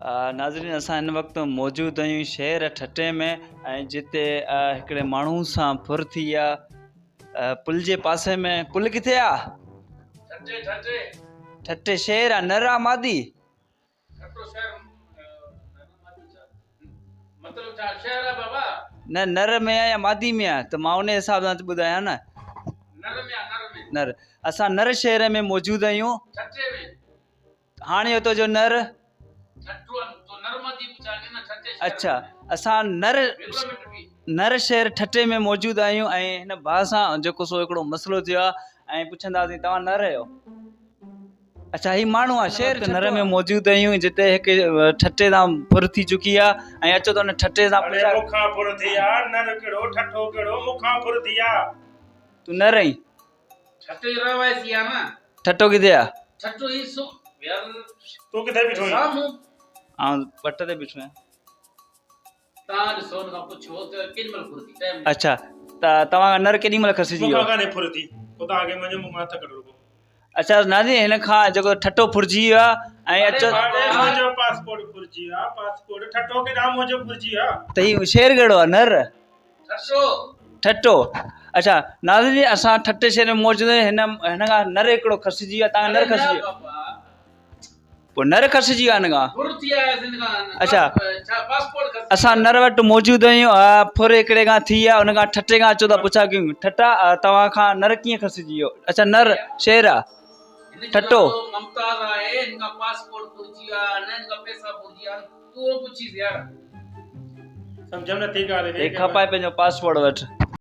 ناظرين اسان هن وقت موجود آهيون شهر ٺٽي ۾ ۽ جتي هڪڙي ماڻهو سان ڦر ٿي آ پل جي پاسي ۾ پل ڪٿي آ ٺٽي ٺٽي ٺٽي شهر آ نر آ مادي ٺٽو شهر مطلب ڇا شهر آ بابا نه نر ۾ آ يا مادي ۾ آ ته مان ان حساب سان ٻڌايان نه نر ۾ آ نر ۾ نر اسان نر شهر ۾ موجود آهيون ٺٽي ۾ هاڻي اتو جو نر. اڇا اسان نر نر شهر ٺٽي ۾ موجود آهيون ۽ هن ڀاء سان جيڪو سو هڪڙو مسئلو ٿيو آهي ۽ پڇنداسين توهان نر آهيو اڇا هي ماڻهو آهي شهر نر ۾ موجود آهيون جتي هڪ ٺٽي تان ڦر ٿي چڪي آهي ۽ اچو ته ان ٺٽي سان اڙي مون کان ڦر ٿي آ نر ڪهڙو ٺٽو ڪهڙو مون کان ڦر ٿي آ. تون نر آهين. ٺٽو جو رهواسي آ نه. ٺٽو ڪٿي آ؟ ٺٽو هي سو يار. تون ڪٿي بيٺو آهين؟ سامهون. آئون پٽ تي بيٺو آهيان. تان ڏسو ان کان پڇو ته ڪيڏي مهل ڦر ٿي ٽائيم. اڇا ته توهان کان نر ڪيڏي مهل کسجي مون ويو؟ کان ڪانهي ڦر ٿي. پوء توهان کي منهنجو مون مان هٿ ڪڍو رڳو. اڇا ناظرين هن کان جيڪو ٺٽو ڦرجي ويو آ ۽ اچو. اڙي منهنجو پاسپورٽ ڦرجي ويو آ پاسپورٽ ٺٽو ڪيڏانهن منهنجو ڦرجي ويو آ. ته هي شهر ڪهڙو آ نر؟ ٺٽو. ٺٽو اڇا ناظرين اسان ٺٽي شهر ۾ موجود آهيون هن هن کان نر هڪڙو کسجي ويو تان نر کسجي ويو پوء نر کسجي ويو هن کان اڇا اسان نر وٽ موجود آهيون ڦر هڪڙي کان ٿي آ ان کان ٺٽي کان اچو ته پڇا ڪيون ٺٽا توهان کان نر ڪيئن کسجي ويو اڇا نر شهر آ ٺٽو ممتاز آهي هن کان پاسپورٽ گهرجي ويا آهن هن کان پئسا گهرجي ويا آهن تون پڇيس يار سمجھم نٿي ڳالهه هي کپائي پنهنجو پاسپورٽ وٺ.